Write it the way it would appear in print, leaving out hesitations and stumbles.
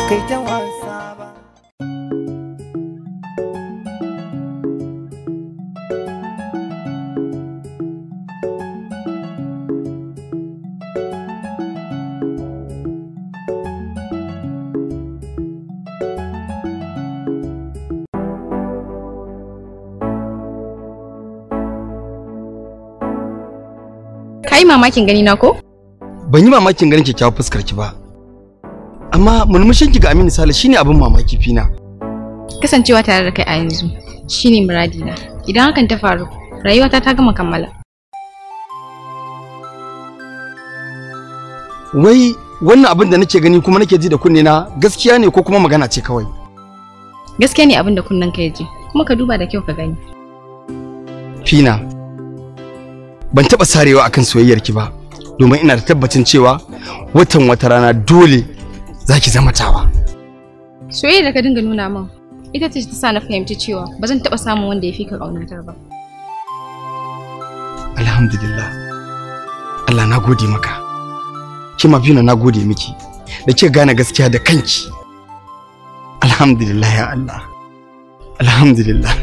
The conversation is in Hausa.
Kai ta wasa ba. Ka yi mamakin gani na ko? Ban yi mamakin ganin kyakkyawar fuskar ki ba. Amma murmushin ki ga Aminu Sale shine abin mamaki Fina. Kasancewa tare da kai a yanzu shine muradina. Idan hakan ta faru, rayuwata ta gama kammala. Wai wannan abin da nake gani kuma nake ji da kunne na gaskiya ne ko kuma magana ce kawai? Gaskiya ne abin da kunnen ka ya ji, kuma ka duba da kyau ka gani. Fina, ban taɓa sarewa akan soyayyar ki ba, domin ina da tabbacin cewa watan wata rana dole za ki zama tawa. Soyayya da ka dinga nuna min ita ce ta sa na fahimci cewa ba zan taɓa samun wanda ya fi ka ƙaunatar ba. Alhamdulillah. Allah na gode maka. Kima Fina na gode miki da kika gane gaskiya da kanki. Alhamdulillah ya Allah. Alhamdulillah.